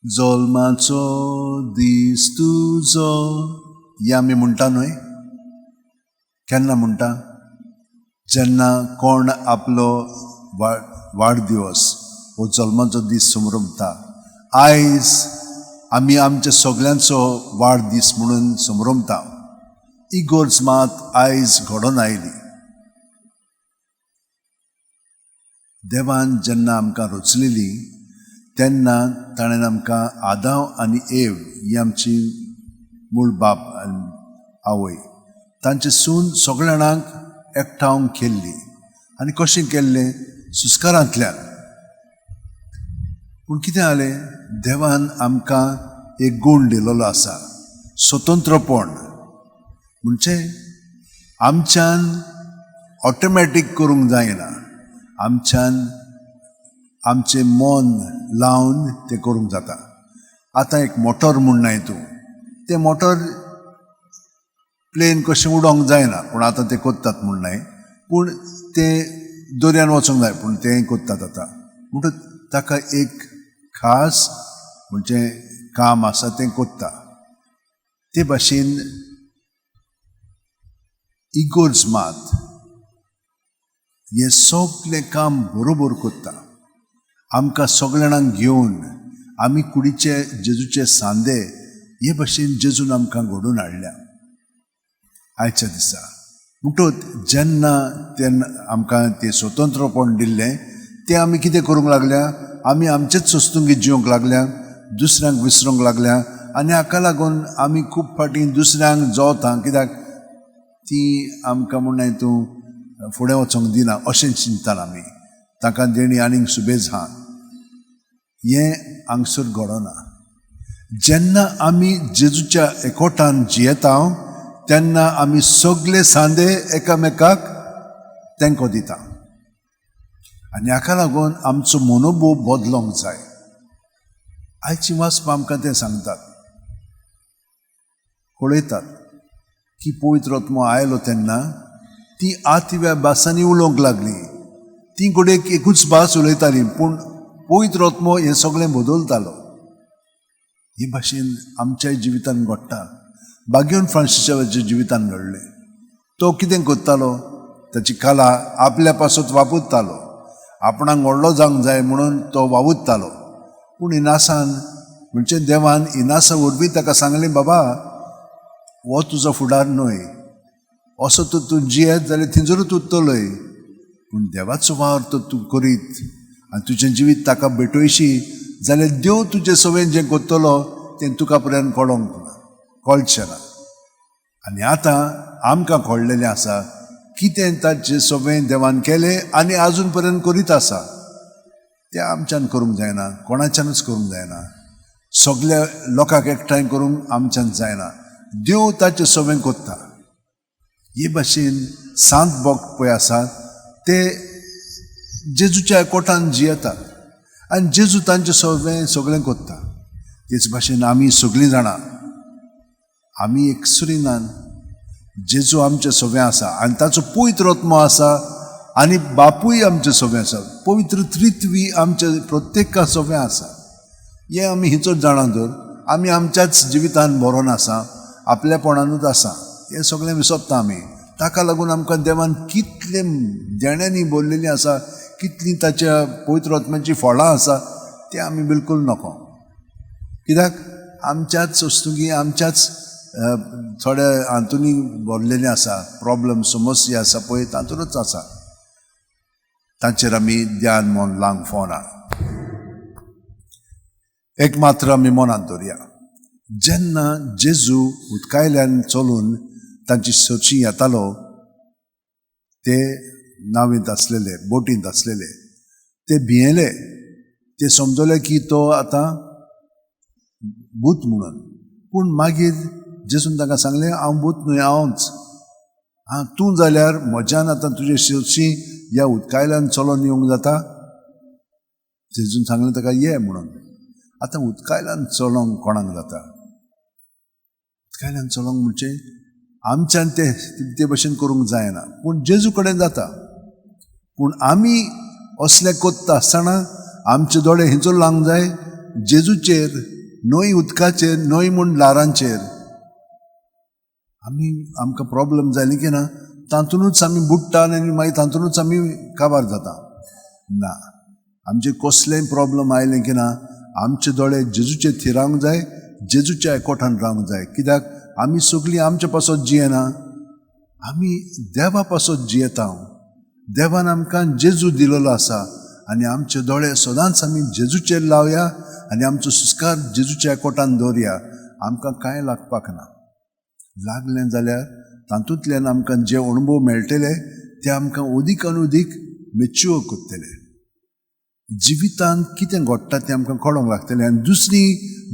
जल्माचो दीस तुजो हें आमी म्हणटा न्हय? केन्ना म्हणटा? जेन्ना कोण आपलो वाडदिवस वो जल्माचो दीस समरमता. आयज आमी आमच्या सगल्यांचो वाडदीस म्हणून समरमता. इगर्ज मात आयज घडोवन आयली. देवान जेन्ना आमकां रचलेली तेन्ना ताणें आमकां आदांव आनी एव ही आमची मूळ बाप आनी आवय तांचे सून सगळ्या जाणांक एकठांव केल्ली. आनी कशें केल्लें? सुस्कारांतल्यान. पूण कितें जालें, देवान आमकां एक गूण दिलेलो आसा, स्वतंत्रपण. म्हणजे आमच्यान ऑटोमॅटीक करूंक जायना, आमच्यान आमचें मन लावन तें करूंक जाता. आतां एक मोटर म्हूण तूं तें मोटर प्लेन कशें उडोवंक जायना, पूण आतां तें कोत्तात म्हूण न्हय, पूण तें दर्यान वचूंक जाय, पूण तें कोत्तात आतां. म्हणटकच ताका एक खास म्हणजे काम आसा, तें कोत्ता. ते भाशेन इगर्ज मात हें सगलें काम बरोबर कोत्ता. आमकां सगळे जाणांक घेवन आमी कुडीचे जेजूचे सांदे हे भाशेन जेजून आमकां घडोवन हाडल्या आयच्या दिसा. म्हणटकच जेन्ना तेन्ना आमकां तें स्वतंत्रपण दिल्लें तें आमी कितें करूंक लागल्या, आमी आमचेच वस्तुंगी जिवंक लागल्या, दुसऱ्यांक विसरूंक लागल्या. आनी हाका लागून आमी खूब फावटी दुसऱ्यांक जोवता, कित्याक ती आमकां म्हूण तूं फुडें वचोंक दिना अशें चिंतता आमी. तांकां देणी आनीक सुबेज आहा, हें हांगसर घडना. जेन्ना आमी जेजूच्या एकवटान जियेता तेन्ना आमी सगळे सांदे एकामेकाक तेंको दिता. आनी हाका लागून आमचो मनोभोव बदलोंक जाय. आयची वाचपां आमकां तें सांगतात, कळयतात की पवित्र आत्मो आयलो तेन्ना ती आतिव्या भासांनी उलोवंक लागली. ती घडयेक एकूच भास उलयताली, पूण पवित्र आत्मो हें सगळें बदलतालो. हे भाशेन आमच्याय जिवितान घडटा. बागेवन फ्रांसिसाच्या जिवितान घडलें. तो कितें करतालो, ताची कला आपल्या पासत वापरतालो, आपणाक व्हडलो जावंक जाय म्हणून तो वावुरतालो. पूण इनासान म्हणजे देवान इनासा वरवीं ताका सांगलें, बाबा हो तुजो फुडार न्हय, असो तर तूं जियेत जाल्यार थंयसरूच उरतलोय, पूण देवाचो वावर तर तूं करीत आनी तुजें जिवीत ताका भेटयशी जाल्यार देव तुजें सवें जें करतलो तें तुका पर्यंत कळोंक ना, कळचें ना. आनी आतां आमकां कळ्ळेलें आसा कितें ताचें सवें देवान केलें आनी आजून पर्यंत करीत आसा. तें आमच्यान करूंक जायना, कोणाच्यानूच करूंक जायना, सगल्या लोकांक एकठांय करूंक आमच्यान जायना. देव ताचें सवें करता. हे भाशेन सांत भक्त पळय आसात ते जेजूच्या एकवटान जियेतात आनी जेजू तांचें सगळें सगळें करता. तेच भाशेन आमी सगळीं जाणां, आमी एकसुरीनान, जेजू आमचें सगळें आसा आनी ताचो पवित्र आत्मो आसा आनी बापूय आमचें सगळें आसा, पवित्र त्रित्वी आमच्या प्रत्येका सगळें आसा. हें आमी हिचोच जाणा तर आमी आमच्याच जिवितान बरोवन आसा, आपल्यापणानूच आसा, हें सगळें विसरता आमी. ताका लागून आमकां देवान कितले देण्यांनी भरलेलीं आसा, कितलीं ताच्या पवित्र आत्म्याचीं फळां आसा तें आमी बिलकूल नको. कित्याक आमच्याच वस्तुंगी आमच्याच थोडे हातूंनी भरलेलें आसा, प्रॉब्लम समस्या आसा पळय तातूंतच आसा, तांचेर आमी ध्यान मन लावंक फावना. एक मात्र आमी मनांत दवरया, जेन्ना जेजू उदकायल्यान चलून तांची सरशी येतालो, ते नावेंत आसलेले, बोटींत आसलेले, ते भियेले. ते समजले की तो आतां भूत म्हणून. पूण मागीर जेजून तांकां सांगलें, हांव भूत न्हय, हांवच. आं, तूं जाल्यार म्हज्यान आतां तुजे सरशी ह्या उदकायल्यान चलोन येवंक जाता? जेजून सांगलें ताका ये म्हणून. आतां उदकायल्यान चलोंक कोणाक जाता? उदकायल्यान चलोंक म्हणजे आमच्यान ते ते भशेन करूंक जायना, पूण जेजू कडेन जाता. पूण आमी असलें कोत्ता आसतना आमचे दोळे हिंचो लावंक जाय, जेजूचेर, न्हय उदकाचेर, न्हय म्हूण ल्हारांचेर. आमी आमकां प्रॉब्लम जाली की ना तातूंतच आमी बुडटा आनी मागीर तातूंतच आमी काबार जाता. ना, आमचे कसलेंय प्रॉब्लम आयलें की ना आमचे दोळे जेजूचेर थिरावंक जाय, जेजूच्या एकोठान रावंक जाय. कित्याक आमी सगळीं आमचे पासत जियेना, आमी देवा पासत जियेता. देवान आमकां जेजू दिलेलो आसा आनी आमचे दोळे सदांच आमी जेजूचेर लावया आनी आमचो सुस्कार जेजूच्या एकोठान दवरया. आमकां कांय लागपाक ना. लागलें जाल्यार तातूंतल्यान आमकां जे अणभव मेळटले ते आमकां अदीक आनी अदीक मेच्युअर करतले. जिवितांत कितें घडटा तें आमकां कळोंक लागतलें. आनी दुसरी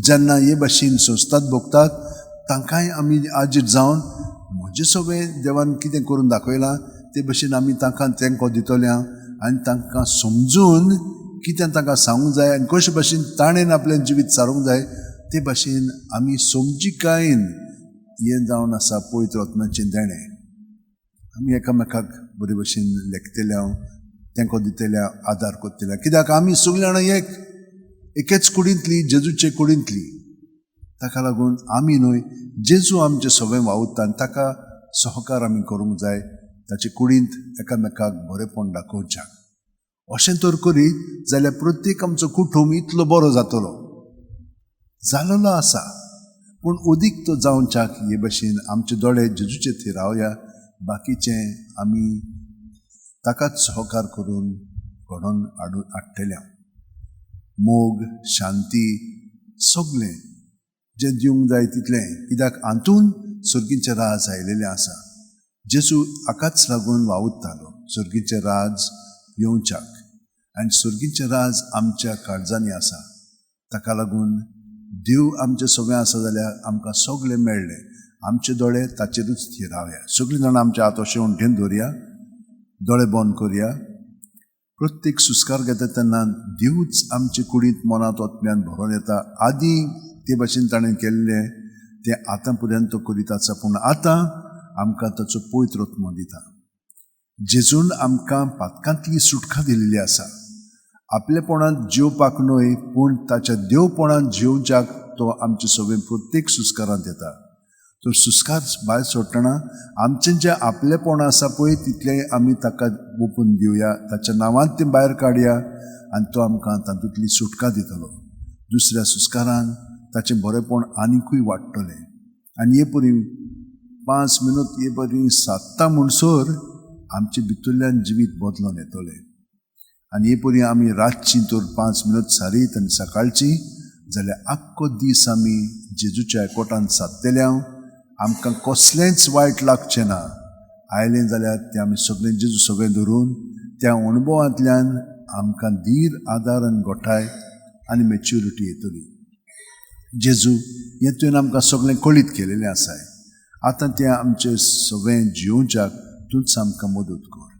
जेन्ना हे भाशेन संस्थात भोगतात तांकांय आमी आजीर जावन म्हजें सगळें देवान कितें करून दाखयलां ते भशेन आमी तांकां तेंको दितले आनी तांकां समजून कितें तांकां सांगूंक जाय आनी कशे भाशेन ताणें आपलें जिवीत सारूंक जाय ते भाशेन आमी समजिकायेन हें जावन आसा पवित्र आत्म्याचें देणें. आमी एकामेकाक बरे भशेन लेखतले हांव, तेंको दितले, आदार करतले. कित्याक आमी सगळीं जाणां एक एकेच कुडींतली, जेजूचे कुडींतली. ताका लागून आमी न्हय, जेजू आमचे सगळें वावुरता आनी ताका सहकार आमी करूंक जाय ताचे कुडींत एकामेकाक बरेपण दाखोवच्याक. अशें तर करीत जाल्यार प्रत्येक आमचो कुटूंब इतलो बरो जातलो, जालेलो आसा, पूण अदीक तो जावच्याक हे भशेन आमचे दोळे जेजूचे थिरावया, बाकीचें आमी ताकाच सहकार करून घडोवन हाडटले. मोग, शांती सगळें जें दिवंक जाय तितलें, कित्याक हातून सर्गीचें राज आयलेलें आसा. जेजू हाकाच लागून वावुरतालो, सर्गीचें राज येवच्याक. आनी सर्गीचें राज आमच्या काळजांनी आसा. ताका लागून देव आमचें सगळें आसा जाल्यार आमकां सगळें मेळ्ळें. आमचे दोळे ताचेरूच थिरावया. सगळीं जाणां आमच्या हात अशें उंठेन दवरया, दोळे बंद करया. प्रत्येक सुस्कार घेता तेन्ना देवूच आमचे कुडींत, मनांत, आत्म्यान भरोन येता. आदीं ते भाशेन ताणें केल्लें तें आतां पर्यंत तो करीत आसा, पूण आतां आमकां ताचो पवित्र आत्मो दिता. जेजून आमकां पातकांतली सुटका दिल्ली आसा. आपलेपणांत जिवपाक न्हय, पूण ताच्या देवपणांत जिवच्याक तो आमचे सगळे प्रत्येक सुस्कारांत येता. तर सुस्कार भायर सोडटना आमचें जें आपलेपण आसा पळय तितलें आमी ताका ओपून दिवया, ताच्या नांवांत तें भायर काडया आनी तो आमकां तातूंतली सुटका दितलो. दुसऱ्या सुस्कारान ताचें बरेपण आनिकूय वाडटलें. आनी हे परी 5 मिनट हे परी सादता म्हणसर आमचे भितरल्यान जिवीत बदलोन येतलें. आनी हे परी आमी रातची तर 5 मिनट सारीत आनी सकाळची जाल्यार आख्खो दीस आमी जेजूच्या एकोटान सादतले. हांव आमकां कसलेंच वायट लागचें ना. आयलें जाल्यार तें आमी सगळें जेजू सगळें धरून त्या अणभवांतल्यान आमकां धीर, आदार आनी गोठाय आनी मॅच्युरिटी येतली. जेजू हें तुवें आमकां सगळें कळीत केलेलें आसाय. आतां तें आमचें सगळें जिवोवच्याक तूंच आमकां मदत कर.